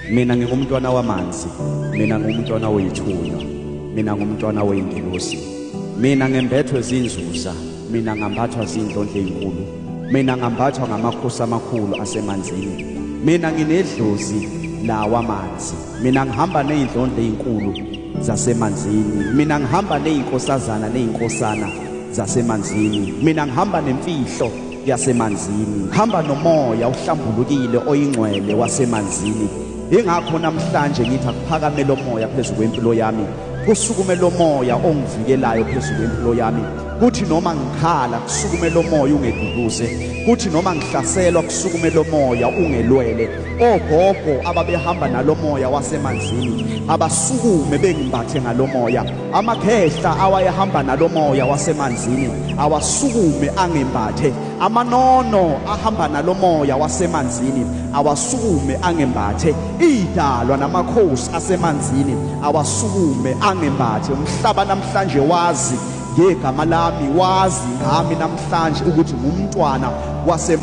Mina ngingumntwana wamanzi, mina ngumntwana weyithunywa, mina ngumntwana weyingelosi. Mina ngembethwe zinzuza, mina ngambathwa zindlondlo ezinkulu, mina ngambathwa ngamakhosi amakhulu asemanzini. Mina nginedlozi lawa manzi, mina ngihamba nezindlondlo ezinkulu zasemanzini, mina ngihamba nezinkosazana nezinkosana zasemanzini, mina ngihamba nemfihlo yasemanzini, ngihamba nomoya ohlambulukile oyingcwele wasemanzini. Ingakho namhlanje ngithi akuphakame lo moya phezu kwempilo yami, kusukume lo moya ongivikelayo phezu kwempilo yami, kuthi noma ngikhala kusukume lo moya ungeduduze, kuthi noma ngihlaselwa kusukume lo moya ungelwele. Ogogo ababehamba nalomoya wasemanzini abasukume bengimbathe ngalomoya. Amakhehla awayehamba nalomoya wasemanzini awasukume angembathe. Amanono ahamba nalomoya wasemanzini awasukume angembathe. Idalwa namakhosi asemanzini awasukume angembathe. Umhlaba namhlanje wazi ngegama lami, wazi ngami namhlanje ukuthi ngumntwana wase